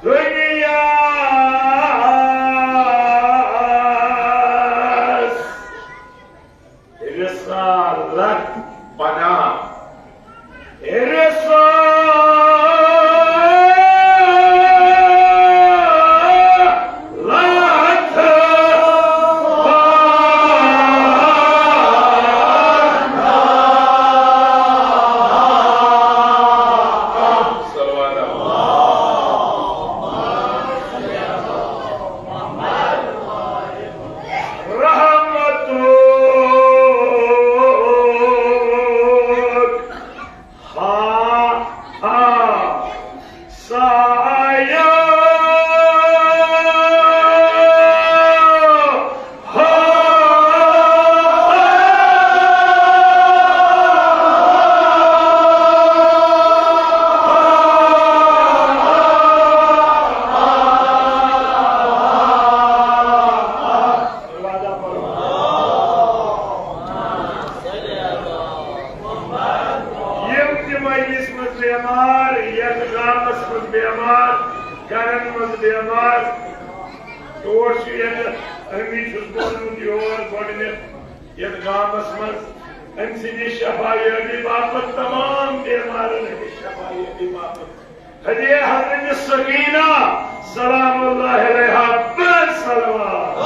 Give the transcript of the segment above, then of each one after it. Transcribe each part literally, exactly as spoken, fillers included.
دنیاس رسالت پناہ۔ رسالت پناہ۔ صلوات۔ رحمتک۔ ہا، ہا، سایہ۔ ہا، ہا۔ یِم تہِ مجلس منٛز بیمار، یتھ گامس منٛز بیمار، گرن منٛز بیمار، تور چھُ ییٚتہِ أمی چھُس بہٕ اوٚنمُت یور گۄڈٕنیتھ یتھ گامس منٛز أمۍ سٕنٛدِ شفا یٲبی باپتھ، تمام بیمارن ہٕنٛدِ شفا یٲبی باپتھ۔ ہدیہ حضرت سکینہ سلام اللہ علیہا پر صلوات۔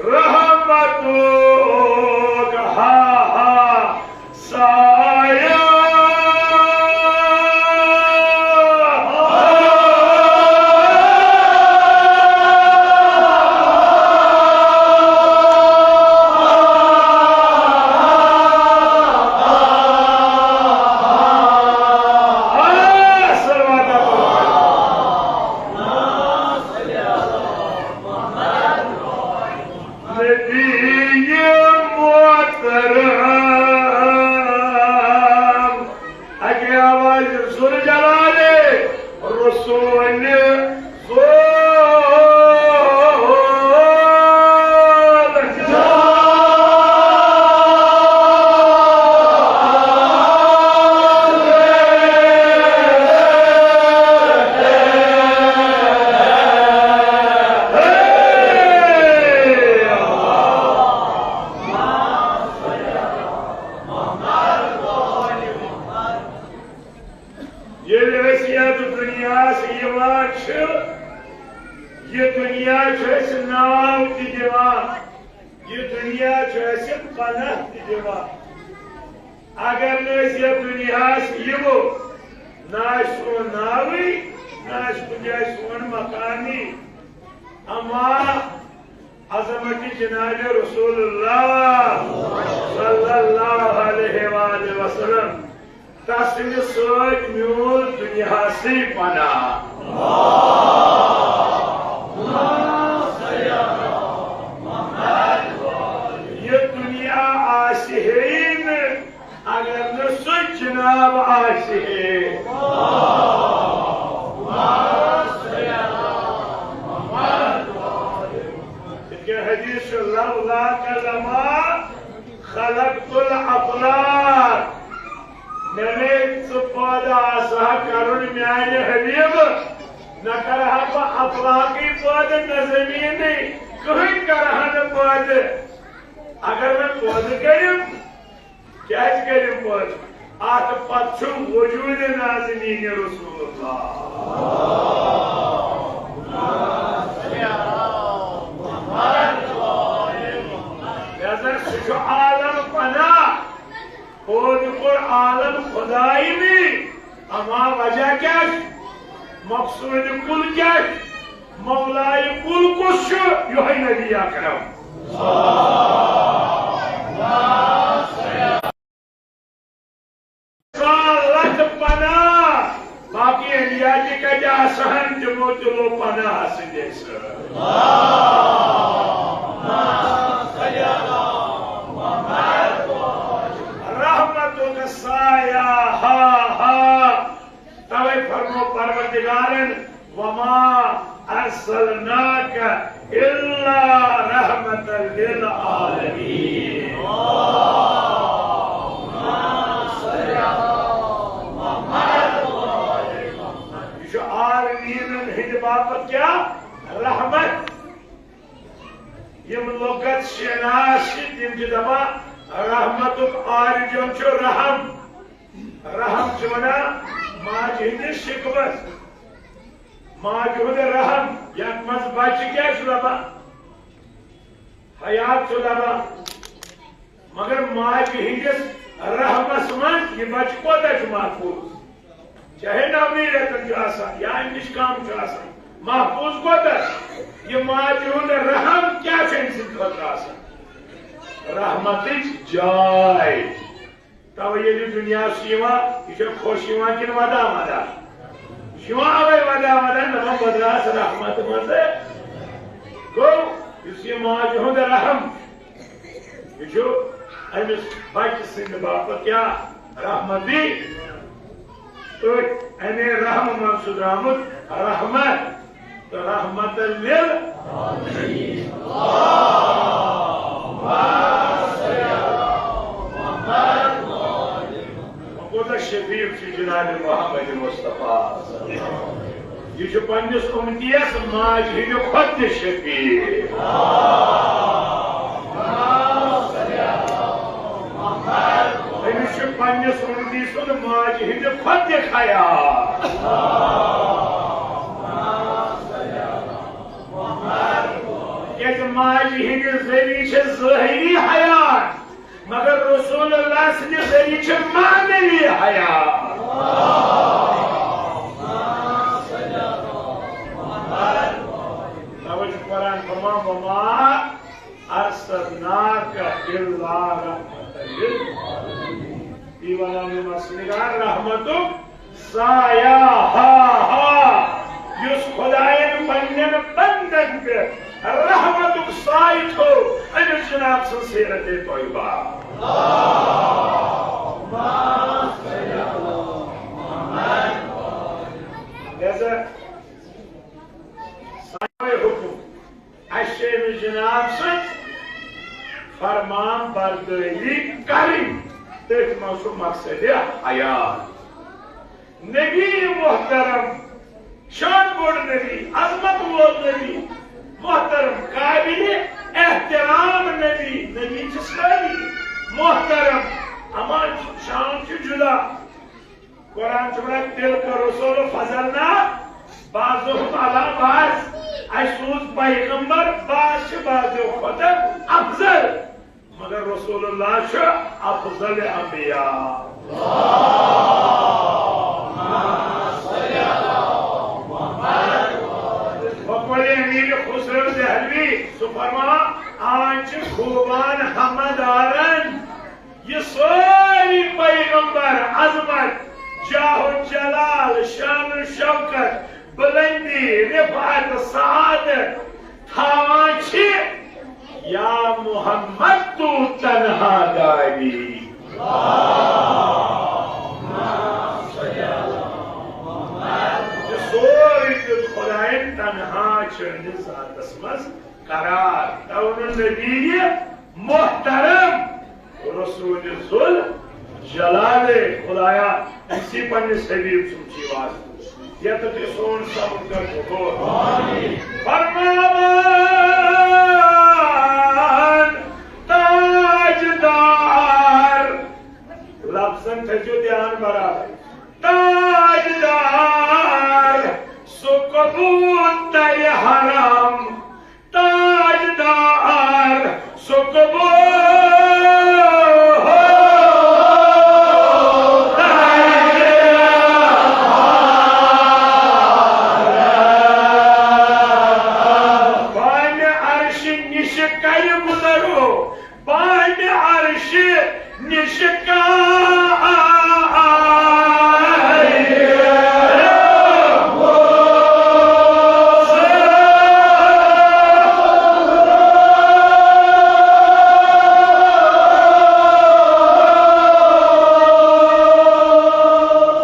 رحمتک ہا ہا سایہ۔ نبی محترم، اکہِ آوازِ ذوالجلال رسول ذوال۔ ییٚلہِ أسۍ یَتھ دُنیاہَس یِوان چھِ، یہِ دُنیا چھُ اَسہِ ناو تہِ دِوان، یہِ دُنیا چھُ اَسہِ پناہ تہِ دِوان۔ اگر نہٕ أسۍ یَتھ دُنیاہَس یِمو، نہ آسہِ سون ناوٕے، نہ آسہِ کُنہِ جایہِ سون مقامٕے۔ اما عظمت جناب رسول اللہ صلی اللہ علیہ وآلہ وسلم، تسٕنٛدِ سۭتۍ میوٗل دُنیاہسٕے پناہ۔ یہِ دُنیا آسہِ ہے نہٕ اگر نہٕ سُہ جناب آسہِ ہے۔ نہ کرٕ ہا بہٕ افلاکٕے پٲدٕ، نہ زٔمیٖنٕے، کٕہٕنۍ کرٕ ہا نہٕ پٲدٕ۔ اگر وۄنۍ پٲدٕ کٔرِم، کیٛازِ کٔرِم پٲدٕ؟ اتھ پتہٕ چھُ وجوٗدِ نازنیٖنہِ رسول اللہ۔ لہذا سُہ چھُ عالم پناہ۔ پٲدٕ کوٚر عالم خداینٕے، اما وجہ کیٛاہ چھُ؟ مقصود کل کیٛاہ چھُ؟ مولائے کل کُس چھُ؟ یِہوٚے نبی اکرم۔ لتھ پناہ، باقی انبیاء تہِ کتہِ آسہٕ ہن، تِمو تہِ لوٚب پناہ سٕنٛدے سۭتۍ۔ رحمتُک سایہ، ہا ہا۔ توے فرمو پروردگارن، وما ارسلناک الا رحمتا للعالمین۔ یہِ چھُ عالمیٖنن ہٕنٛدِ باپتھ کیٛاہ؟ رحمت۔ یِم لغت شناس چھِ، تِم چھِ دپان رحمتُک آرجن چھُ رحم۔ رحم چھِ ونان ماجہِ ہٕنٛدِس شِکمس۔ ماجہِ ہُنٛد رحم، یتھ منٛز بچہِ کیٛاہ چھُ لبان؟ حیات چھُ لبان۔ مگر ماجہِ ہٕنٛدِس رحمس منٛز یہِ بچہِ کوتاہ چھُ محفوظ؟ چاہے نَونٕے رٮ۪تن چھُ آسان یا اَمہِ نِش کم چھُ آسان، محفوظ کوتاہ؟ یہِ ماجہِ ہُنٛد رحم کیٛاہ چھُ أمۍ سٕنٛدِ خٲطرٕ آسان؟ رحمتٕچ جاے۔ توے ییٚلہِ یہِ دُنیاہس چھُ یِوان، یہِ چھا خۄش یِوان کِنہٕ ودان ودان؟ یہِ چھُ یِوان اوے ودان ودان، دپان بہٕ درٛاس رحمتہٕ منٛزٕ۔ گوٚو، یُس یہِ ماجہِ ہُنٛد رحم، یہِ چھُ أمِس بچہِ سٕنٛدِ باپتھ کیٛاہ؟ رحمتی۔ أتھۍ اَمے رحمہٕ منٛز چھُ درٛامُت رحمت۔ رحمت لل۔ وۄنۍ کوٗتاہ شفیق چھُ جناب محمد مصطفیٰ۔ یہِ چھُ پننِس اُمتیَس ماجہِ ہٕنٛدِ کھۄتہٕ تہِ شفیق۔ أمِس چھُ پننِس اُمتی سُنٛد ماجہِ ہٕنٛدِ کھۄتہٕ تہِ خیال۔ کیٛازِ ماجہِ ہٕنٛدِ ذٔریعہٕ چھِ ظٲہری حیات، مگر رسول اللہ سٕنٛدِ ذٔریعہٕ چھِ معنوی حیات۔ توے چھُ قرآن فرمان، وما ارسلناک الا رحمتا للعالمین۔ یہِ ونان یِم اصل نگار رحمتُک سایہ، ہا ہا، یُس خدایَن پننٮ۪ن بندن پٮ۪ٹھ رحمتُک سایہ تھوٚو، أمِس جناب سٕنٛز سیرت طیبہ۔ لہذا سانہِ حکم، اَسہِ چھِ أمِس جناب سٕنٛز فرمان بردٲری کرٕنۍ۔ تٔتھۍ منٛز چھُ مقصد حیات۔ نبی محترم، شان بوٚڑ نبی، عظمت وول نبی محترم، قابل احترام نبی، نبی چھِ سٲری محترم، اما شان چھُ جدا۔ قرآن چھُ وَنان، تِلکَ رُسُلُ فَضَّلْنَا بَعْضَهُمْ عَلَىٰ بَعْضٍ۔ اَسہِ سوٗز پیغمبر، بعض چھِ بعضو کھۄتہٕ افضل، مگر رسول اللہ چھُ افضل انبیاء۔ وقول امیر خسرو دہلوی، سُہ فرمان، آن چھِ خوبان حمدارن۔ یہِ سٲری پیغمبر، عظمت، جاہ و جلال، شان و شوکت، بلندی، رفعت، سعادت تھاوان چھِ، یا محمد تو تنہا داری۔ یہِ سورُے دیُت خدایَن تنہا چٲنِس ذاتس منٛز قرار۔ تَوَے ووٚن نبی محترم، رسول ذوالجلال۔ خدایا، أمۍ سٕے پننِس حبیب سُنٛد چھُ یہِ واسطہٕ۔ یتھ تہِ سون سمندر گوٚو۔ فرماوان تاجدار، لفظن تھٲیزیو دھیان برابر۔ تاجدار، سُہ کبوتر حرم، تاجدار، سُہ کبوتر۔ بانِ عرشہِ نِشہِ کرِ گُزرو، بانِ عرشہِ نِشہِ کانٛہہ۔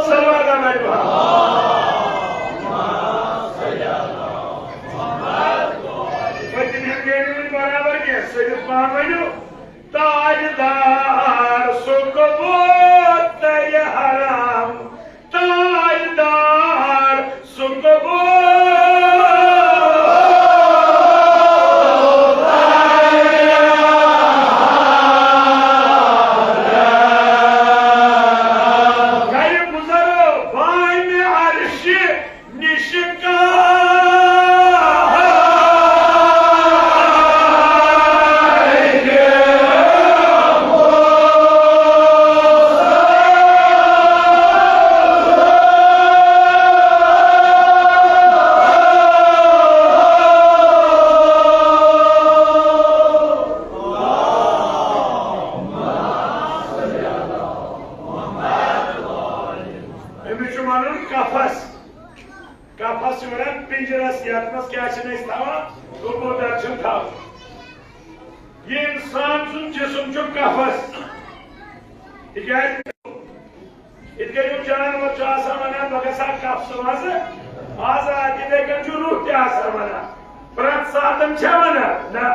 صلوات علی محمد۔ پٔتِم ہیٚکہِ نہٕ وۄنۍ برابر کینٛہہ، صرف پانہٕ ؤنِو۔ تاجدار سُہ کبوتر حرم، تاجدار سُہ کبوتر۔ گرِ گُزرو بانِ عرشہِ نِشہِ کانٛہہ۔ أمِس چھُ وَنان قفس۔ قفس چھِ وَنان پِنجرس، یَتھ منٛز کیٛاہ چھِنہٕ أسۍ تھاوان؟ کبوتر چھِنہٕ تھاوان۔ یہِ اِنسان سُنٛد جسم چھُ قفس۔ تِکیٛازِ یِتھ کٔنۍ یِم جانور چھِ آسان وَنان، "بہٕ گژھٕ ہا قفسہٕ منٛزٕ آزاد"، یِتھَے کٔنۍ چھُ روح تہِ آسان وَنان، "پرٛٮ۪تھ ساتَن چھا وَنان؟" نہ۔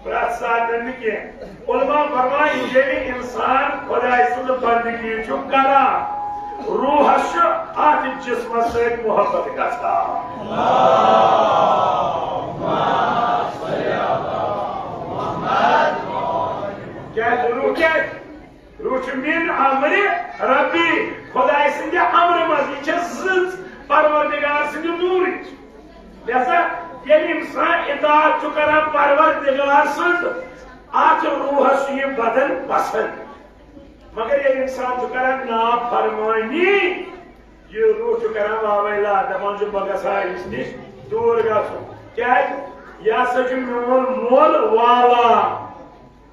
پرٛٮ۪تھ ساتہٕ نہٕ کینٛہہ۔ علماء فرمایہِ، ییٚلہِ اِنسان خۄداے سٕنٛز بندگی چھُ کران، روحس چھُ اتھ جسمس سۭتۍ محبت گژھان۔ کیازِ؟ روح کیازِ؟ روح چھُ من امر ربی، خۄداے سٕنٛدِ امرٕ منٛز۔ یہِ چھےٚ زٕژ پروردگار سٕنٛدِ نوٗرٕچ۔ لہذا ییٚلہِ اِنسان اطاعت چھُ کران پروردگار سٕنٛز، اتھ روحس چھُ یہِ بدن پسند۔ مگر ییٚلہِ اِنسان چھُ کران نافرمٲنی، یہِ روح چھُ کران واویلا، دپان چھُ، "بہٕ گژھٕ ہا أمِس نِش دوٗر گژھُن۔ کیازِ؟ یہِ ہسا چھُ میون مول والان۔"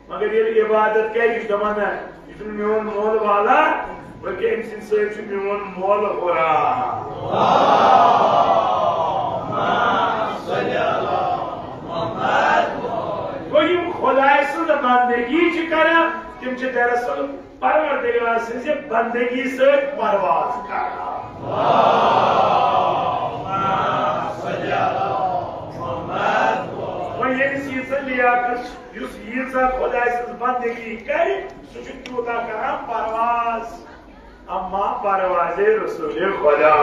مگر ییٚلہِ عبادت کرِ، یہِ چھُ دپان، "نہ، یہِ چھُنہٕ میون مول والان، بلکہِ أمۍ سٕنٛدِ سۭتۍ چھُ میون مول ہُران۔" گوٚو، یِم خۄداے سٕنٛز بندگی چھِ کران، تِم چھِ دراصل پروردگار سٕنٛزِ بندگی سۭتۍ پرواز کران۔ وۄنۍ ییٚمِس ییٖژاہ لیاقت، یُس ییٖژاہ خۄداے سٕنٛز بندگی کرِ، سُہ چھُ تیوٗتاہ کران پرواز۔ اما پرواز رسول خدا۔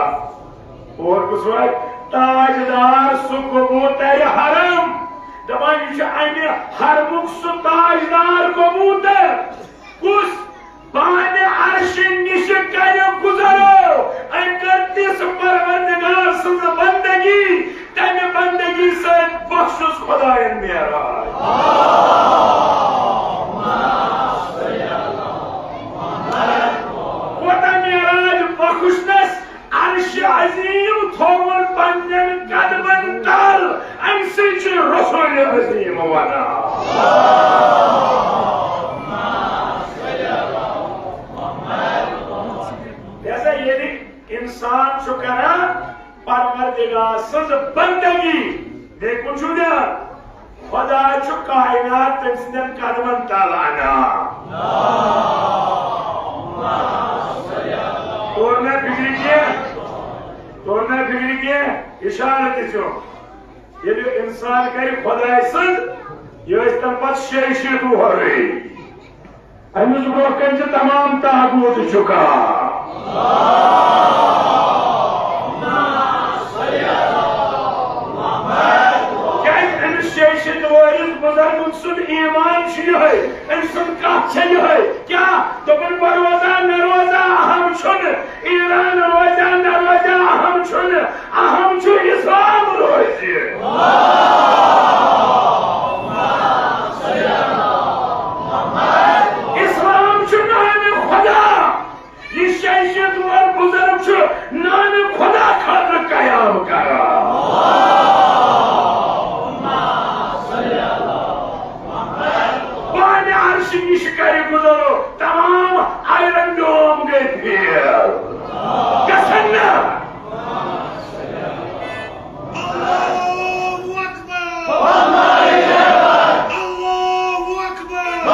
اور کُس وَنہِ؟ تاجدار سُہ کبوتر حرم۔ دپان، یہِ چھُ امہِ حرمُک سُہ تاجدار کبوتر۔ کُس؟ بانِ عرشہِ نِشہِ کرِ گُزرو۔ أمۍ کٔر تِژھ پروردگار سٕنٛز بندگی، تمہِ بندگی سۭتۍ بخشُس خۄداین معراج۔ کوتاہ معراج بخشنس؟ عرشِ عظیم تھووُن پننٮ۪ن قدمن تل، امہِ سۭتۍ چھُ رسول عظیم ونان۔ لہذا ییٚلہِ انسان چھُ کران پروردگار سٕنٛز بندگی، بیٚیہِ کُن چھُ دِوان، خدا چھُ کائنات تٔمۍ سٕنٛدٮ۪ن قدمن تل انان۔ توٚر نہ فِکرِ کینٛہہ؟ توٚر نہ فِکرِ کینٛہہ؟ اِشارٕ تہِ چھُ۔ ییٚلہِ اِنسان کرِ خۄداے سٕنٛز، یہِ ٲسۍ تَن پتہٕ شیٚیہِ شیٖتھ وُہرٕے۔ أمِس برونٛہہ کنہِ چھِ تمام طاغوت جُکان۔ چھِ وٲرِث بُزرگُن سُنٛد ایمان چھُ یِہوٚے، أمۍ سُنٛد کَتھ چھےٚ یِہوٚے۔ کیٛاہ؟ دوٚپُن، بہٕ روزا نہ روزا اہم چھُنہٕ، ایران روزا نہ روزا اہم چھُنہٕ، اہم چھُ اِسلام روزِ۔ اِسلام چھُ نامِ خدا۔ یہِ شیشہِ دور بُزرگ چھُ نامِ خدا خٲطرٕ قیام کران۔ بانِ عرشہِ نِش کرِ بُزرگ تمام آیرن ڈوم گٔے فیل۔ گژھن نہ۔ اللہ اکبر! اللہ اکبر!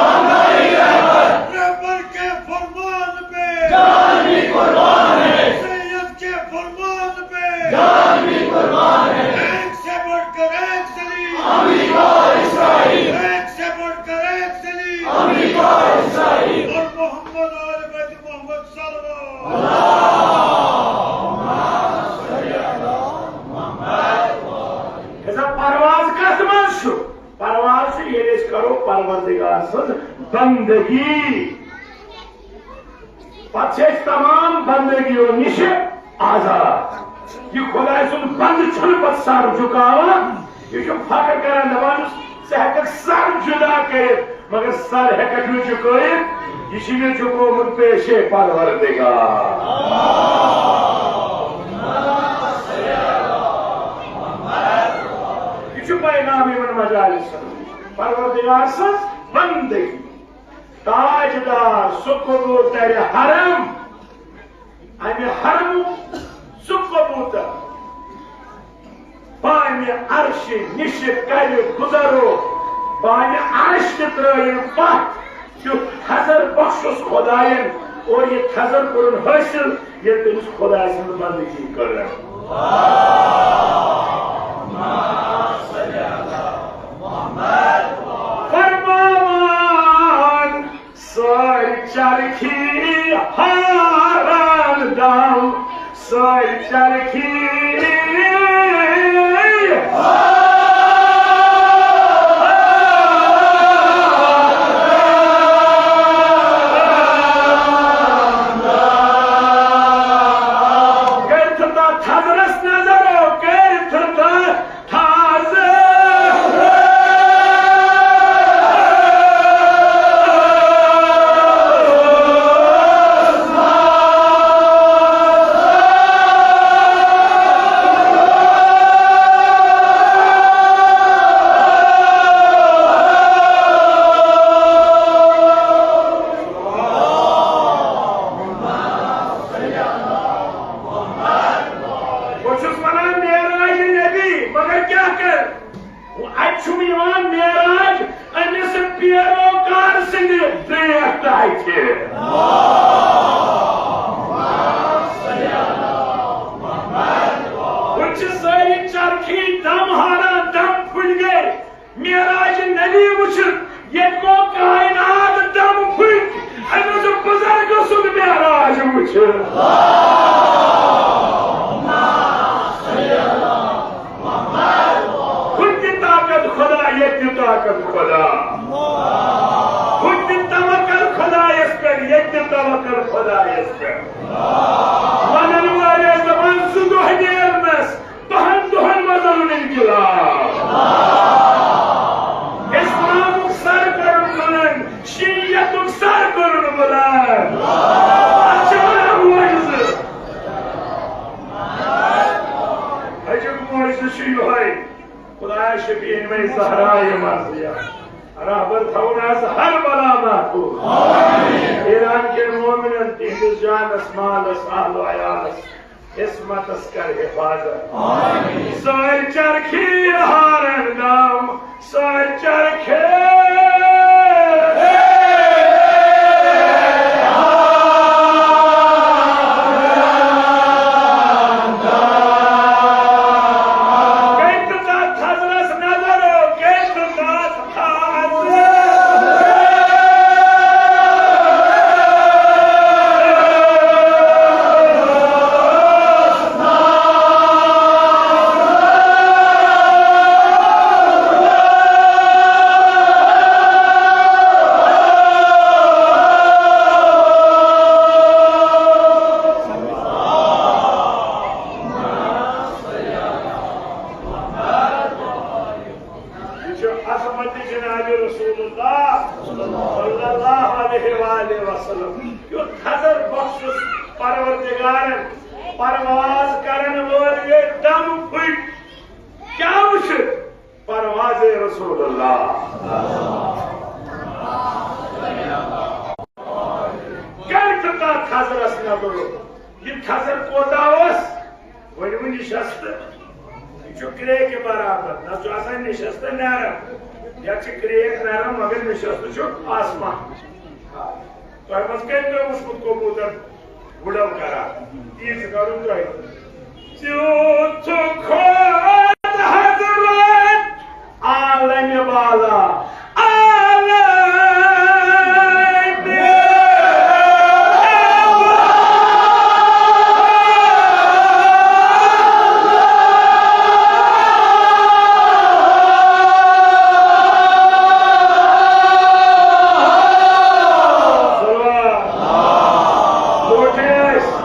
رہبر کے فرمان پہ جان بھی قربان ہے۔ سید کے فرمان پہ جان بھی قربان ہے۔ ایک سے بڑھ کر ایک سلیم۔ امریکہ، اسرائیل۔ ایک سے بڑھ کر ایک سلیم۔ امریکہ، اسرائیل۔ اور محمد آل بیت محمد صلوات۔ ہے سا، پرواز کتھ منٛز چھُ؟ پرواز چھُ، ییٚلہِ أسۍ کرو پروردگار سٕنٛز بندگی۔ پتہٕ چھِ أسۍ تمام بندگیو نِش آزاد۔ یہِ خۄداے سُنٛد بندٕ چھُنہٕ پتہٕ سر جُکاوان۔ یہِ چھُ فخر کران، دپان چھُس، ژٕ ہیٚککھ سر جُدا کٔرِتھ، مگر سر ہیٚککھ نہٕ جُکٲیِتھ۔ یہِ چھُ مےٚ جُکومُت پیشے پروردگار۔ یہِ چھُ پیغام یِمن مجالسن۔ پروردگار سٕنٛز بندگی۔ تاجدار سُہ کبوتر حرم، امہِ حرمُک سُہ کبوتر۔ بانہِ عرشہِ نِشہِ کرِ گُزرو، بانہِ عرش تہِ ترٲیِن پتھ۔ تیُتھ تھزر بخشُس خۄداین، اور یہِ تھزر کوٚرُن حٲصِل، ییٚلہِ تٔمِس خۄداے سٕنٛز بندگی کٔر۔ فرمان سٲرۍ چرخی ہاران دم، سٲرۍ چرخی۔ کٔرِتھ تتھ تھزرس نظر، کٔرِتھ تتھ تھزرس۔ بہٕ چھُس وَنان معراج نبی، مگر کیٛاہ کَرٕ؟ اَتہِ چھُم یِوان معراج أمِس پیروکار سٕنٛدِ ڈیٹ اَتھِ۔ وۄنۍ چھِ سٲری چرخی دم ہاران، دم پھٔلۍ گٔے۔ معراج نبی وٕچھِتھ ییٚتہِ گوٚو کائنات دم پھٔلۍ، أمِس بُزرگہٕ سُنٛد معراج وٕچھِتھ۔ ہُتہِ تہِ طاقت خدا، ییٚتہِ تہِ طاقت خدا۔ ہُتہِ تہِ توکل خدایس پٮ۪ٹھ، ییٚتہِ تہِ توکل خدایس پٮ۪ٹھ۔ ونن وٲلۍ ٲسۍ دپان، زٕ دۄہ نیرنس، بہن دۄہن منٛز اوٚن انقلاب۔ اسلامُک سر کوٚرُن بلند، شیعتُک سر کوٚرُن بلند۔ اتھ چھِ ونان معجزٕ۔ أزیُک معجزٕ چھُ یِہوٚے۔ خدایا شفیع مے زہرا یہِ مرضیہ۔ رہبر تھاوُن از ہر بلا محفوظ۔ ایران کٮ۪ن مومنن تِہنٛدِس جانس، مالس، اہل و عیالس، عصمتس کر حفاظت۔ سٲرۍ چرخی ہارن دم، سٲرۍ چرخی۔ کٔرۍ تو تتھ تھزرس نظر، کٔرۍ تو تتھ علیہ وآلہ وسلم۔ یُتھ تھزر بخشس پروردگارن پرواز کرن وٲلۍ گٔے دم پھٔٹۍ۔ کیٛاہ وٕچھِتھ؟ پرواز رسول اللہ۔ کٔمۍ دیُت تتھ تھزرس نظر؟ یہِ تھزر کوتاہ اوس؟ ؤنِو نِشستہٕ۔ یہِ چھُ کرٛیکہِ برابر۔ نہ چھُ آسان نِشستہٕ نرم۔ یتھ چھِ کرٛیک نرم، مگر نِشستہٕ چھُ آسمان۔ تۄہہِ منٛز کٔمۍ پیوٚو وٕچھمُت کبوتر گُڈل کران؟ تی چھُ کرُن تۄہہِ۔ تیُتھ چھُ خۄد حضرت عالم بالا، عالم صلوات۔ لوٹے أسۍ۔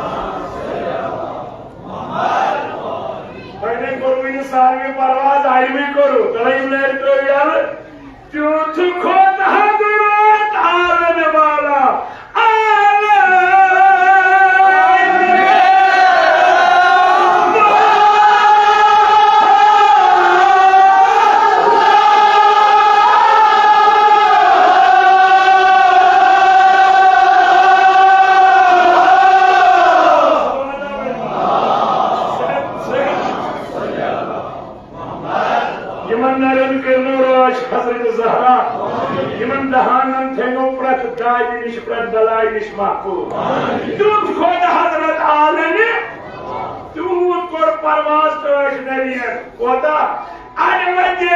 تۄہہِ نے کوٚروٕ نہٕ ساروٕے پرواز، اَڑِوٕے کوٚروٕ۔ تۄہہِ یِم نَرِ ترٛٲوۍ یَلہٕ۔ تیُتھ خۄد حضرت عالم بالا، عالم یِمن نرٮ۪ن کٔرنو رٲچھ حضرت زہرا، یِمن دہانن تھٲینو پرٛٮ۪تھ دادِ نِش، پرٛٮ۪تھ بلایہِ نِش محفوظ۔ تیُتھ خۄد حضرت عالمہِ، تیوٗت کوٚر پرواز تاج نبین۔ کوتاہ؟ اَڑٕ وَتے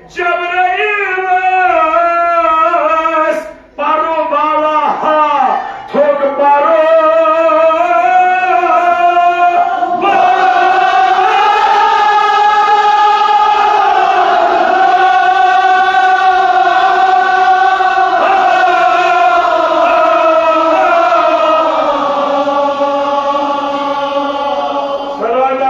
جبرائیلس پرو بالا ہا، تھوٚک پرو بالا۔ صلوات۔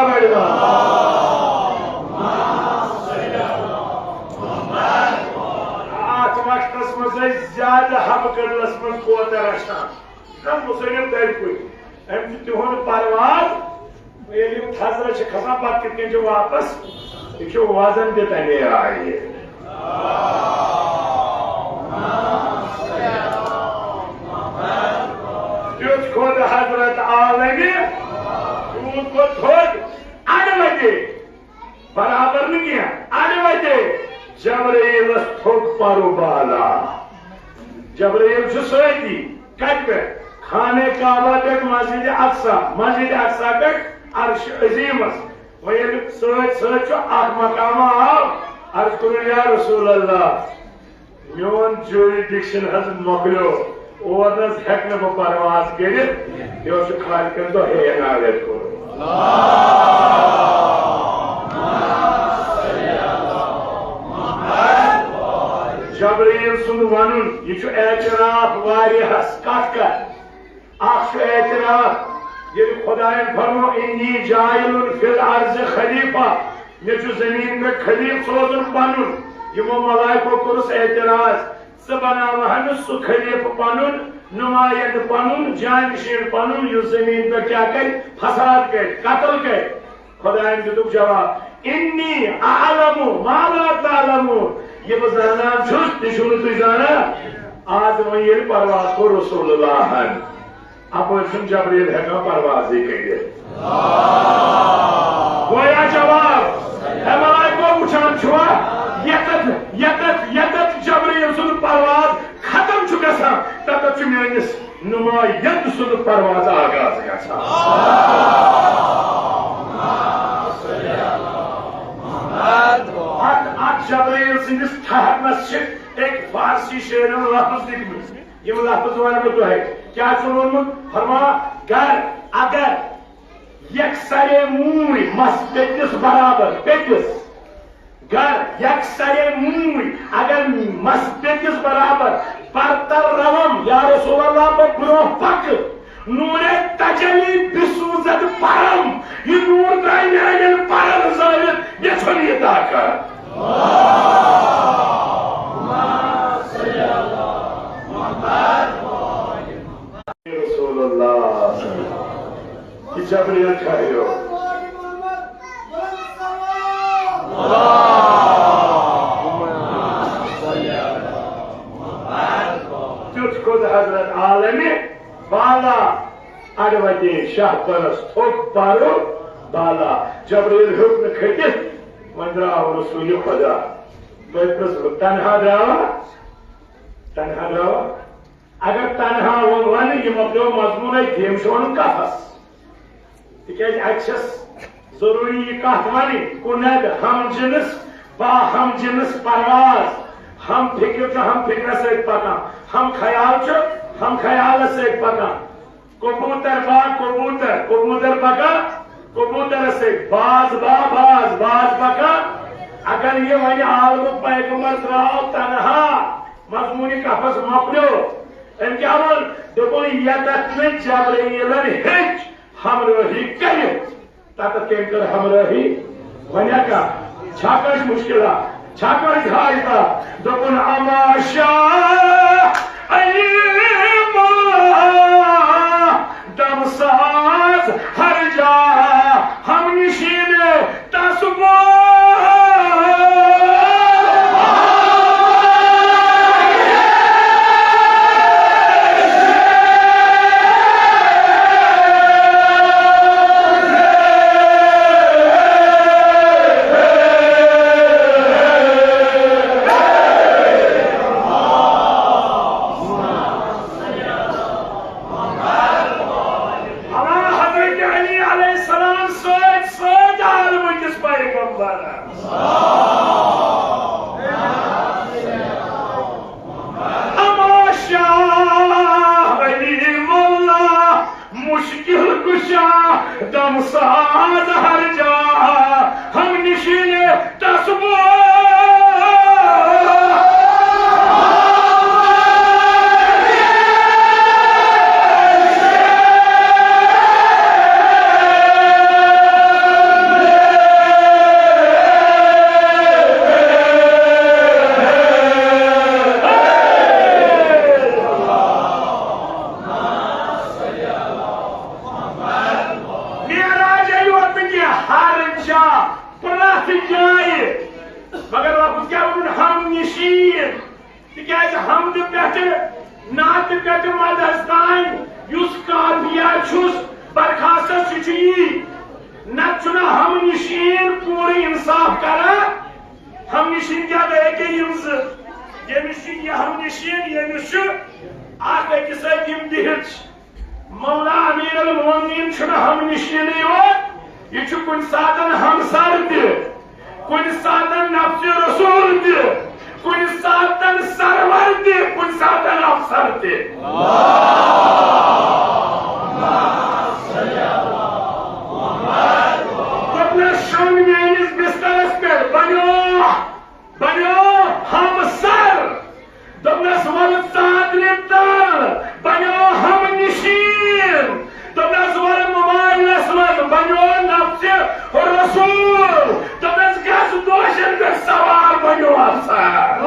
اتھ وقتس منٛز ٲسۍ زیادٕ حبہٕ کٔدلس منٛز کوتر رچھان۔ نہ مُصنف دَرِ پٲٹھۍ۔ أمۍ چھُ تِہُنٛد پرواز۔ ییٚلہِ یِم تھزرس چھِ کھسان، پتہٕ کِتھ کٔنۍ چھِ واپس؟ یہِ چھُ وزن تہِ تَمے آیہِ۔ تیُتھ خۄد حضرت عالمہِ، تیوٗت کھوٚت تھوٚد، اَڑٕ وَتے۔ برابر نہٕ کینٛہہ۔ اَڑٕ وَتے جبرائیلس تھوٚک پرو بالا۔ جبرائیل چھُ سۭتی۔ کَتہِ پٮ۪ٹھ؟ خانہ کعبہ پٮ۪ٹھ مسجد اقصی، مسجد اقصی پٮ۪ٹھ عرش عظیمس۔ وۄنۍ ییٚلہِ سۭتۍ سۭتۍ چھُ اکھ مقامہ آو، عرض کوٚرُن، یا رسول اللہ، میون jurisdiction حظ مۄکلیو، اور نہ حظ ہیٚکہٕ نہٕ بہٕ پرواز کٔرِتھ، یہِ اوس خالقن تۄہے عنایت کوٚرمُت۔ جبرائیل سُنٛد ونُن، یہِ چھُ اعتراف واریاہس۔ کتھ کتھ؟ اکھ چھُ اعتراف، ییٚلہِ خۄداین فرمو، "انی جاعل فی الارض خلیفہ"، مےٚ چھُ زٔمیٖن پٮ۪ٹھ خلیفہٕ سوزُن پنُن۔ یِمو ملائکو کوٚرُس اعتراض، "ژٕ بناوہا نہٕ سُہ خلیفہٕ پنُن، نمایندٕ پنُن، جانشین پنُن، یُس زٔمیٖن پٮ۪ٹھ کیٛاہ کرِ؟ فساد کرِ، قتل کرِ؟" خۄدایَن دیُتُکھ جواب، "انی اعلم ما لا تعلمون"، یہِ بہٕ زانان چھُس، تہِ چھِو نہٕ تُہۍ زانان۔ آز وۄنۍ ییٚلہِ پرواز کوٚر رسول اللہن، اَپٲرۍ چھُنہٕ جبریٖل ہٮ۪کان پروازٕے کٔرِتھ۔ گویا جواب، اے ملائکو، وٕچھان چھُوا، ییٚتٮ۪تھ، ییٚتٮ۪تھ، ییٚتٮ۪تھ جبریٖل سُنٛد پرواز ختم چھُ گژھان، تَتٮ۪تھ چھُ میٲنِس نمایند سُنٛد پرواز آغاز گژھان۔ اتھ، اتھ جبرائیل سٕنٛدِس ٹھہرنس چھِ أکۍ فارسی شٲعرن لفظ دِتمٕتۍ۔ یِم لفظ ونہٕ بہٕ تۄہہِ۔ کیٛاہ چھُ ووٚنمُت؟ فرما، گر، اگر یکسرے موٗنۍ مس پیٚتِس برابر، پیٚتِس۔ گر یکسرے موٗنۍ، اگر مس پیٚتِس برابر، پرتر روم، یا رسول اللہ، بہٕ برونٛہہ پکہٕ۔ نورے تجلی بسوزد پرم، یہِ نور درٛاے میانٮ۪ن پرن زٲوِتھ، مےٚ ژھوٚن یہِ طاقت۔ حضرت عالم بالا، اڑوتے شاہ پرس تھوٚپ بارو بالا۔ جبرائیل ہیوٚک نہٕ کھٔٹِتھ، وۄنۍ درٛاو رسول خدا۔ تۄہہِ پرٛژھوٕ، تنہا درٛاوا؟ تنہا درٛاوا؟ اگر تنہا وۄنۍ ونہٕ، یہِ مۄکلیو مضموٗنَے، ییٚمۍ چھُ وَنُن کَتھَس۔ تِکیٛازِ اَتہِ چھَس ضروٗری یہِ کَتھ وَنٕنۍ، کُنٮ۪د، ہم جنس، با ہم جنس پرواز، ہم فکر چھُ ہم فکرس سۭتۍ پکان، ہم خیال چھُ ہم خیالس سۭتۍ پکان۔ کبوتر با کبوتر، کبوتر پکان کبوترس سۭتۍ، باز با باز، باز پکان۔ اگر یہِ وَنہِ عالمُک پیغمبر درٛاو تنہا، مضموٗنہِ کَتھَس مۄکلیو، أمۍ کیٛاہ ووٚن؟ دوٚپُن، ییٚتٮ۪تھ نہٕ جبرائیلن ہیٚچ ہمراہی کٔرِتھ، تَتٮ۪تھ کٔمۍ کٔر ہمراہی؟ وۄنۍ ہا کانٛہہ، چھا کٲنٛسہِ مُشکِلا؟ چھا کٲنٛسہِ حاجتا؟ دوٚپُن، اما شاہ علی مولا، دم ساز ہر جا، ہم نشین تسبو۔ حضرت علی علیہ السلام سۭتۍ سۭتۍ عالمہٕ کِس پیغمبرس۔ اما شاہ علی مولا، مشکل کشا، دم ساز ہر جا، ہم نشین تسبو۔ معراج یوت نہٕ کینٛہہ، ہر جا، پرٛٮ۪تھ جایہِ۔ مگر رۄبَس کیٛاہ ووٚنُن؟ ہم نشین۔ تِکیٛازِ حمدٕ پٮ۪ٹھٕ، نعتہٕ پٮ۪ٹھٕ مدحس تام یُس قافیہ چھُس برخاستس، سُہ چھُ یی۔ نتہٕ چھُنہٕ ہم نشین پوٗرٕ انصاف کران۔ ہم نشین کیٛاہ گٔے؟ أکے یِم زٕ، ییٚمِس چھُ یہِ ہم نشین، ییٚمِس چھُ اکھ أکِس سۭتۍ یِم بِہِتھ چھِ۔ مولا امیر المومنین چھُنہٕ ہم نشینٕے یوت، یہِ چھُ کُنہِ ساتن ہمسر تہِ، کُنہِ ساتن نفسِ رسول تہِ، کُنہِ ساتن سرور تہِ، کُنہِ ساتن افسر تہِ۔ دوٚپنس، شۄنٛگ میٲنِس بسترس پٮ۪ٹھ، بنیو، بنیو ہمسر۔ دوٚپنس، وَلہٕ ژادرِ تل، بنیو ہم نشین۔ دوٚپنس، وَلہٕ موبایلس منٛز، بنیو نفسِ رسول۔ دوٚپنس، گژھ دوشن پٮ۪ٹھ سوار، بنیو افسر۔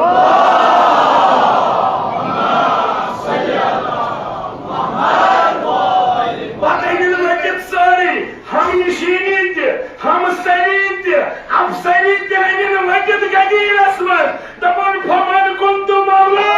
پتہٕ أنِن ؤتھِتھ سٲری، ہم نشینی تہِ، ہمسری تہِ، افسری تہِ أنِن ؤتھِتھ غدیرس منٛز۔ دپان، فمن کنت مولا۔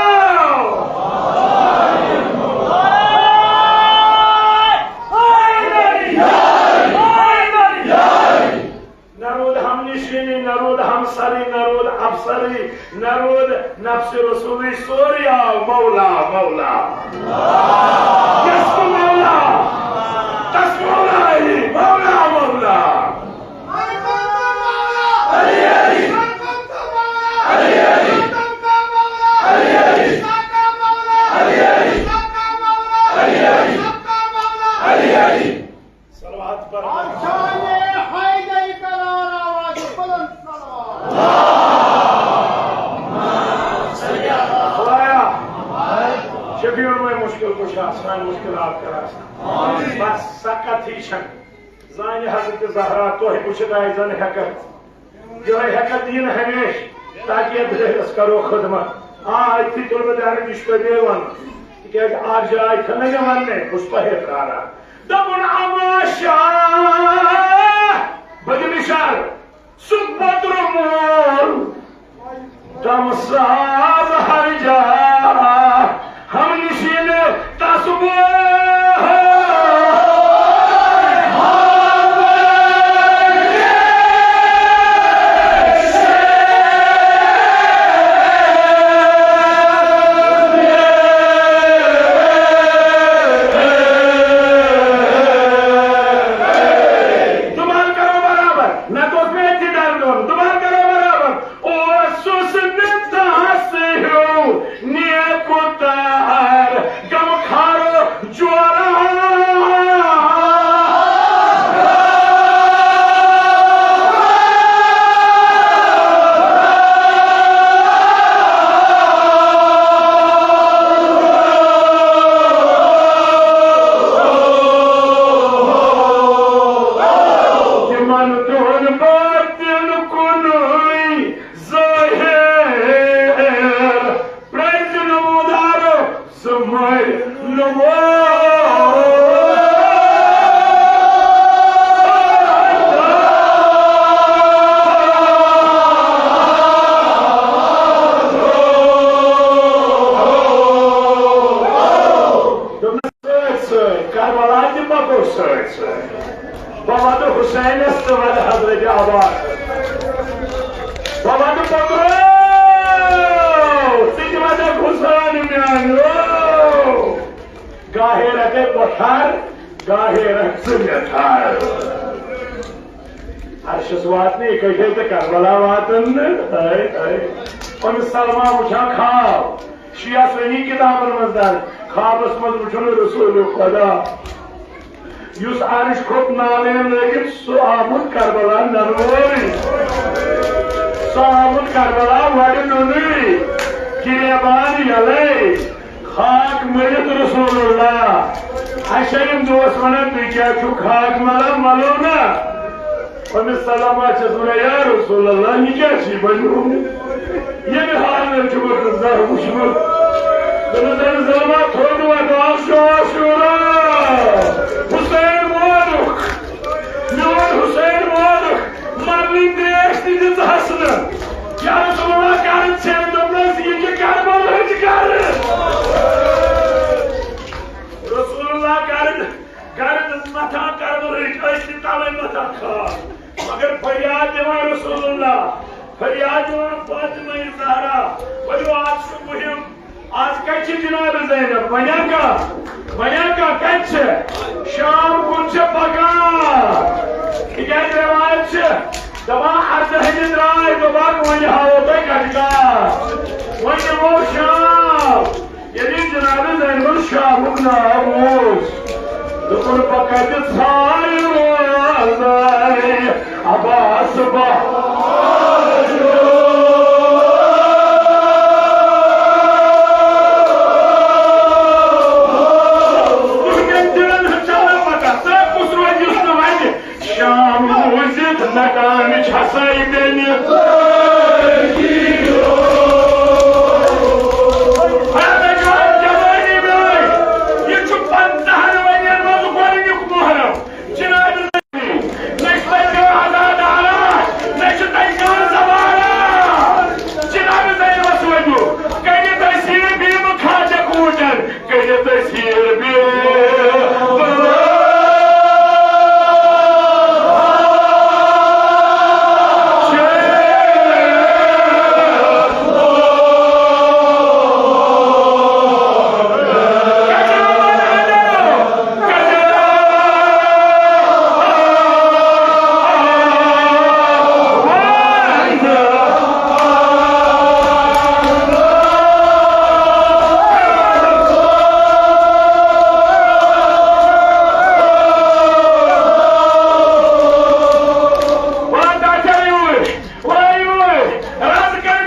نہ روٗد ہم نشینی، نہ روٗد ہمسری، نہ روٗد افسری، نہ روٗد نفسِ رسولی، سورُے آو مولا، مولا۔ یس کو مولا، تس مولا ہی، مولا، مولا۔ صلوات پر۔ خدایا، شفیع المے مشکل کشا، سٲنۍ مشکلات کر آسان۔ بس سکت ہی چھنہٕ۔ زانہِ حضرت زہرا، تۄہہِ وٕچھِتھ آسہِ زن ہٮ۪کتھ۔ یِہوٚے ہٮ۪کتھ دِیِن ہمیشہِ، تاکہِ یتھ دٲیرس کرو خدمت۔ آ، أتھی تُلہٕ بہٕ درد، یہِ چھُ تۄہہِ بیٚیہِ ونُن۔ تِکیازِ اکھ جاے چھَنہٕ مےٚ وننَے، بہٕ چھُس تۄہے پراران۔ دوٚپُن، اما شاہ، بہٕ دِمہٕ اِشارٕ۔ سُہ پوترٕ مول، دم ساز ہر جا، ہم نشین دوبارٕ کرو برابر۔ اوسُس نہٕ تس ہیوٗ نیکو تار، غم خار جورا۔ تِمن دۄہن باتِن کُنُے ظٲہِر، پرٛزِ نمودار سُہ مٔرۍ نہٕ وول۔ سۭتۍ سۭتۍ، کربلا تہِ پکو سۭتۍ سۭتۍ۔ بہٕ ودٕ حسینس تہٕ ودٕ حضرت عباس۔ بہٕ ودٕ پترو، ژٕ تہِ ودکھ حسین میانیو۔ گاہے رٹے بۄچھر، گاہے رٹ ژٕ مےٚ تھر۔ عرشس واتنہٕ اِکٹھے تہٕ کربلا واتن نہٕ۔ ہاے، ہاے۔ أمِس سلمہ وٕچھان خواب۔ شیعہ سنی کتابن منٛز درج، خوابس منٛز وُچھُن رسول خدا، یُس عرش کھوٚت نالین لٲگِتھ، سُہ آمُت کربلا ننہٕ وولٕے، سُہ آمُت کربلا وَرِ نُنٕے، گریبان یَلَے، خاک مٔلِتھ رسول اللہ۔ اَسہِ چھا یِم دوس وَنان، تُہۍ کیٛازِ چھِو خاک مَلان؟ مَلو نا۔ أمِس سلام آسٮ۪س وَنان، یا رسول اللہ، یہِ کیٛاہ چھُے بنیومُت؟ ییٚمہِ حالہٕ چھُ مےٚ زانٛہہ وُچھمُت۔ دوٚپمَس، أمِس سلام آ، تھوٚد وَتھ، آو شو شورا۔ حسین مولُکھ، میون حسین مولُکھ، مَرنٕکۍ ترٛیش تہِ دِژہَس نہٕ۔ یا رسول اللہ، کَرٕ ژھٮ۪ن؟ دوٚپنَس، یہِ چھِ کربلہٕچ گرٕ۔ رسول اللہ کَرٕ گرد متھان کربلٕچ، أسۍ تہِ تَوَے متھان خاک۔ مگر فریاد دِوان رسول اللہ، فریاد دِوان فاطمہ زہرا، ؤلِو آز چھُ مُہِم، آز کَتہِ چھِ جناب زینب؟ وَنیا کانٛہہ؟ وَنیا کانٛہہ کَتہِ چھِ؟ شام کُن چھِ پَکان۔ تِکیٛازِ رِوایت چھِ دَپان، اَردَہمہِ درٛاے، دوٚپُکھ، وۄنۍ ہاوو تۄہہِ کَٹہٕ کار، وۄنۍ دِمو شام۔ ییٚلہِ جناب زینب شامُک ناو بوٗز، دوٚپُن، بہٕ کَتہِ ژھانٛڈٕ روزَے عباس بہار۔ تُہٕنٛدٮ۪ن دِلَن ہٕنٛز چھَنا پَتہ، ژٕ کُس روزِ یُس نہٕ وَنہِ؟ شام روٗزِتھ نہ کامہِ چھسے بیٚنہِ۔ اے نوجوان جوٲنی میٲنۍ، یہِ چھُ پنٛژاہن ؤرین منٛز گۄڈٕنیُک محرم۔ جناب، نہ چھُ تَتہِ کانٛہہ عزادارا، نہ چھُ تَتہِ کانٛہہ زوارا۔ جناب، تۄہہِ اوس وۄنۍ کٔرِتھ أسۍ یہِ بیٖمہٕ کھاجکھ اوٗنٹن۔ کٔرِتھ أسۍ ہیٖر بیٚیہِ۔ وٲتۍ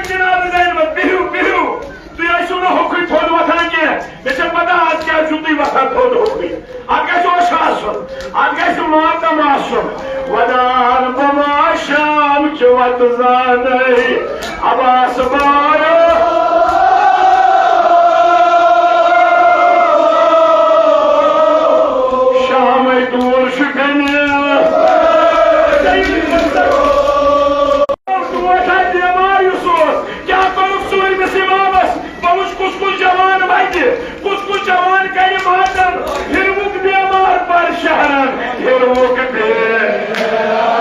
جناب زینبس، بِہِو، بِہِو۔ تُہۍ ٲسِو نہٕ ہوٚکھُے تھوٚد وۄتھان کینٛہہ۔ مےٚ چھےٚ پتہ آز کیٛازِ چھِو تُہۍ وۄتھان تھوٚد ہوٚکھُے۔ اَتھ گژھِ ہوش آسُن، اَتھ گژھِ ماتم آسُن۔ ودان بہٕ ما شام چہِ وَتہٕ زانَے عباس بارٕ۔ شامَے دوٗر چھُ بیٚنہِ۔ ٹوٹھ آسہِ بیمار یُس اوس، کیٛاہ کوٚرُکھ ژوٗرمِس امامس؟ بہٕ وٕچھ کُس کُس جوان وتہِ، کُس کُس جوان کرِ ماتم، ہیروُک بیمار پر شہرن، ہیروُک بیمار۔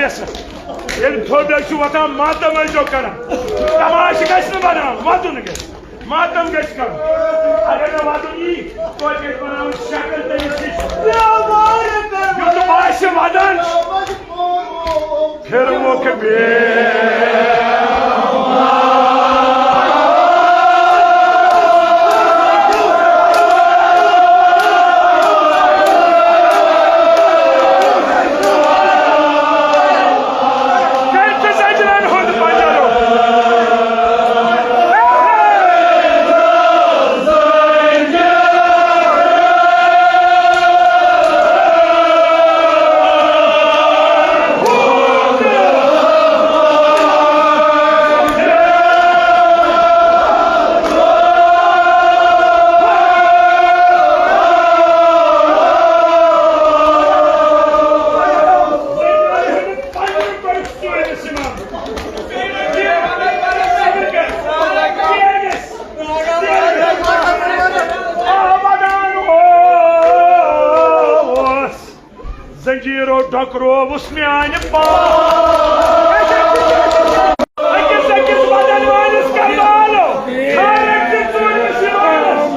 ییٚلہِ تھوٚد ٲسِو وۄتھان، ماتم ٲسۍزیو کران۔ تماشہٕ گژھِ نہٕ بناوُن، وَدُن گژھِ۔ ماتم گژھِ کرُن۔ اگر نہٕ وَدُن یی، توتہِ گژھِ بناوُن شکل تٔمِس ہِش۔ یُتھ باسہِ وَدان چھُ۔ پھر مُکھ بیٚیہِ۔ زنجیرو ڈکرووُس میانہِ پاو۔ أکِس أکِس بدن وٲلِس کربالو، خارج تہٕ ژوٗرِمِس یِوانس۔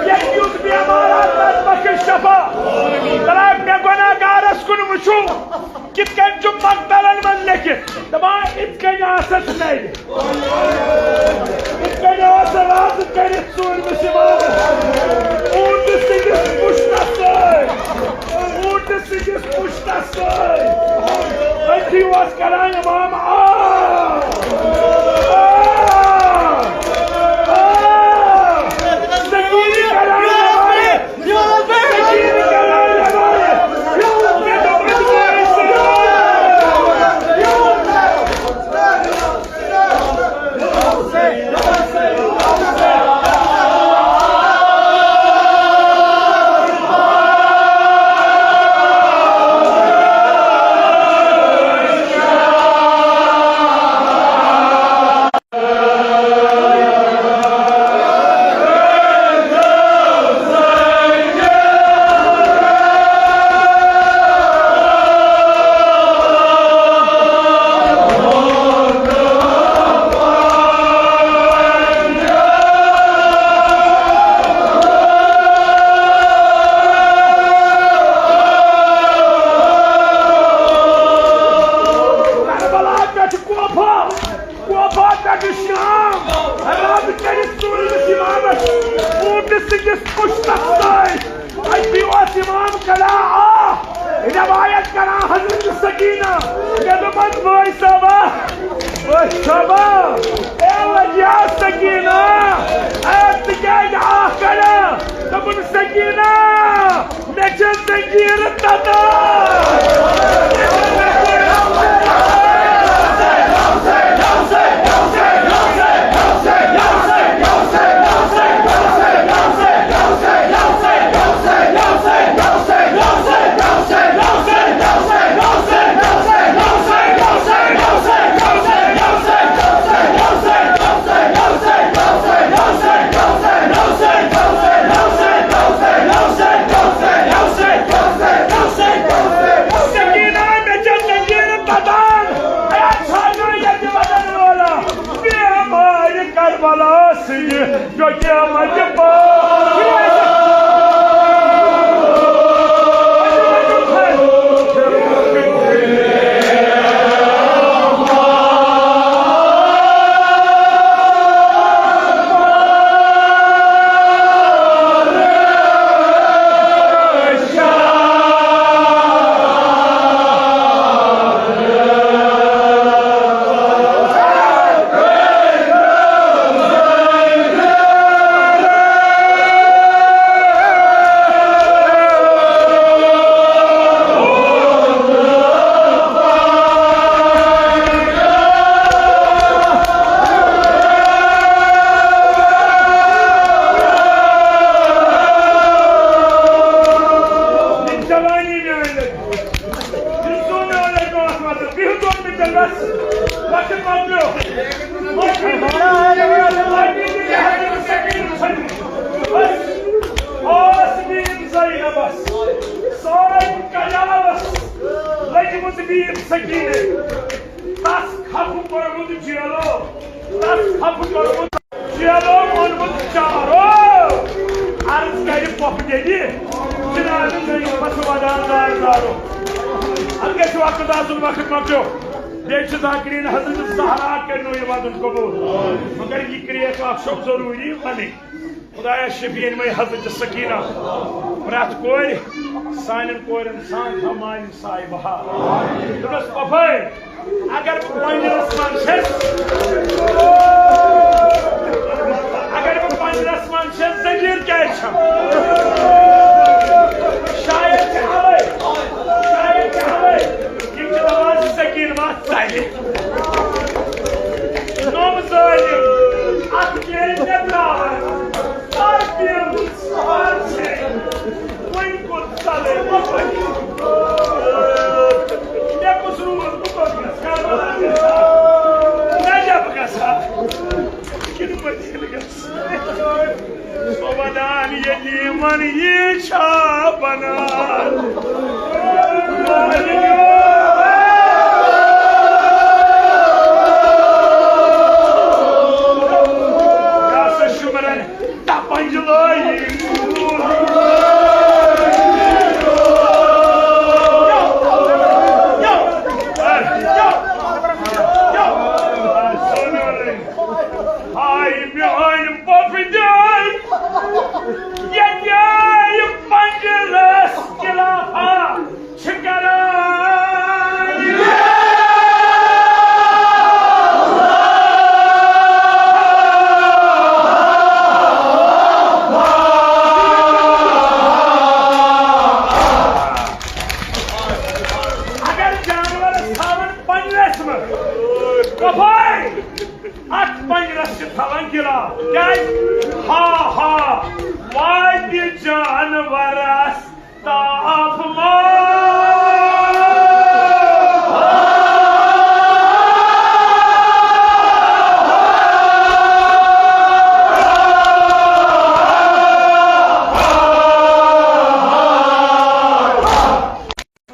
ییٚمۍ یُتھ بیمار آسہِ، تَس بخش شفا۔ ترٛاو مےٚ گۄناہگارس کُن وٕچھُن، کِتھ کٔنۍ چھُ مقتلن منٛز لیکھِتھ، دَپان، یِتھ کٔنۍ آسس نَرِ۔ یِتھ کٔنۍ آسس رازٕ کٔرِتھ ژوٗرمِس اِمامس۔ اوٗنٹہٕ سٕنٛدِس پُشتس سۭتۍ، اوٗنٹہٕ سٕنٛدِس پُشتس سۭتۍ۔ أتھی اوس کران اِمام آ، آ، آ۔ زٔمیٖن کران کربلا پٮ۪ٹھ کوفہ، کوفہ پٮ۪ٹھ شام، رد کٔرِتھ ژوٗرِمِس اِمامس اوٗنٹہٕ سٕنٛدِس پُشتس سۭتۍ۔ أتی اوس اِمام کران آ، روایت کران حضرت سکینہ۔ مےٚ دوٚپمَس، بٲے صٲبا، بٲے صٲبا، اے ولیا سکینہ، اے ژٕ کیٛازِ آ کران؟ دوٚپُن، سکینہ، مےٚ چھےٚ زنجیٖرٕ تتان۔ سکینہ، مےٚ چھےٚ زنجیٖرٕ تتان۔ اے، ژھانڈو ییٚتہِ بدن وٲلا۔ بیمارِ کربلا سٕنٛدِ جو قیامت پاس۔ تس تھپھ کوٚرمُت، جیلو ووٚنمُت چارو۔ عرض کرِ پۄپھٕ گیٚدِ، جناب نعیمس ودان دار دارو۔ اتھ گژھِ وقت آسُن، وقت مۄکلیو۔ بیٚیہِ چھِ ذاکرین حضرت زہرا کٔرنو یہِ ودُن قبول۔ مگر یہِ کرٛیک اکھ چھُم ضروٗری ونٕنۍ۔ خدایا شفیع مے حضرت سکینہ، پرٛٮ۪تھ کورِ، سانٮ۪ن کورٮ۪ن سان تھاو مالہِ سایہِ بہار۔ دوٚپنس، پۄپھے، اگر بہٕ پنجرس منٛز چھَس، اگر بہٕ پنجرس منٛز چھَس، زنجیر کیٛازِ چھَم؟ شاید چھِ اوے، شاید چھِ اوے۔ یِم چھِ دپان، سکیٖن ما ژلہِ۔ نوٚم ظٲلِم، اتھ کیٛازِ ژےٚ ترٛاوان؟ ژَے پیٚیَم ژھار ژےٚ۔ وۄنۍ کوٚت ژَلے بہٕ وۄنۍ؟ مےٚ کُس روٗد، بہٕ کوٚت گژھٕ؟ کربلا گژھٕ؟ نجف گژھٕ؟ کِنہٕ مدیٖنہٕ گژھٕ؟ سُہ ودان یتیمن یہِ چھا بنان؟ یا سا شُمرن تپنج لٲگۍ۔ ہاے میٲنۍ پۄپھ جان، ییٚتہِ آیہِ پنجرس خلافا چھِ کران۔ اگر جانورس تھاون پنجرس منٛز، کۄپھے، اتھ پنجرس چھِ تھاوان گِلاف۔ کیازِ؟ ہا ہا، واتہِ جانورس تاپھ ما۔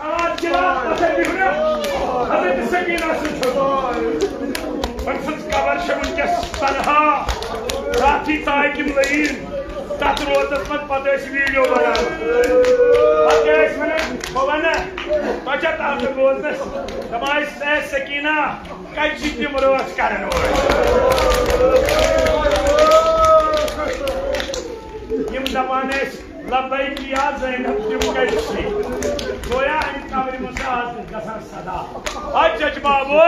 آج گِلاس نسا بِہُن، حضرت سکینہ سٕنٛز چھُ۔ أمۍ سٕنٛز قبر چھےٚ وٕنکیٚس تنہا۔ راتھٕے ژایہِ تِم لٔیٖن تَتھ روزَس منٛز، پَتہٕ ٲسۍ ویٖڈیو بَناوان۔ پَتہٕ ٲسۍ وَنان، بہٕ وَنہٕ، تۄہہِ چھا تَتھ روزنَس؟ دَپان ٲسۍ، "اے سکینہ، کَتہِ چھِ تِم رٲچھ کَرَن وٲلۍ؟" یِم دَپان ٲسۍ، "لبیک یا زینب، تِم کَتہِ چھِ؟" گویا اَمہِ قبرِ منٛز چھِ آز تہِ گژھان صدا۔ A Chach Babu!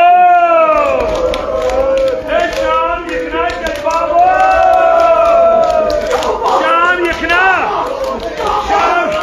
اے شام یِکھ نا چچ بابو! شام یِکھ نا! شام!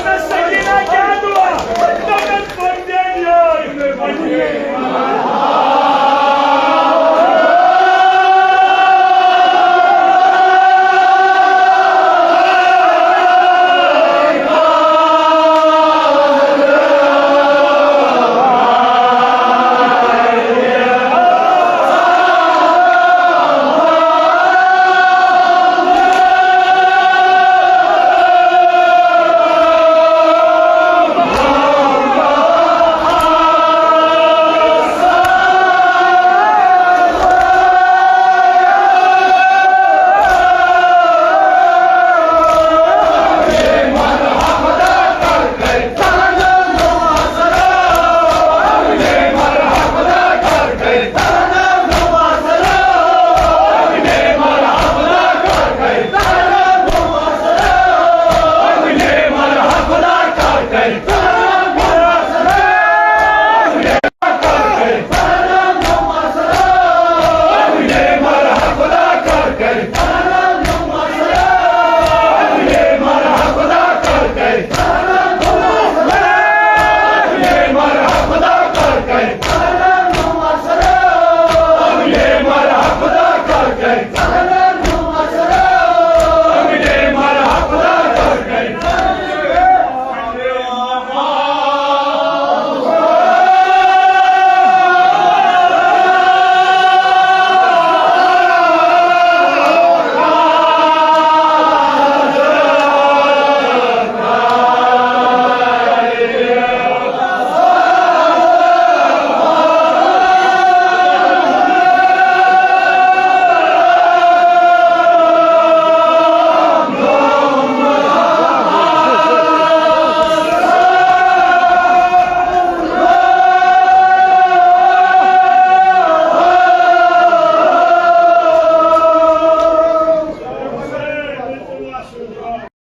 سکینہ کیٛاہ دُعا؟ تَتٮ۪ن پٔتۍ دِن یٲرۍ۔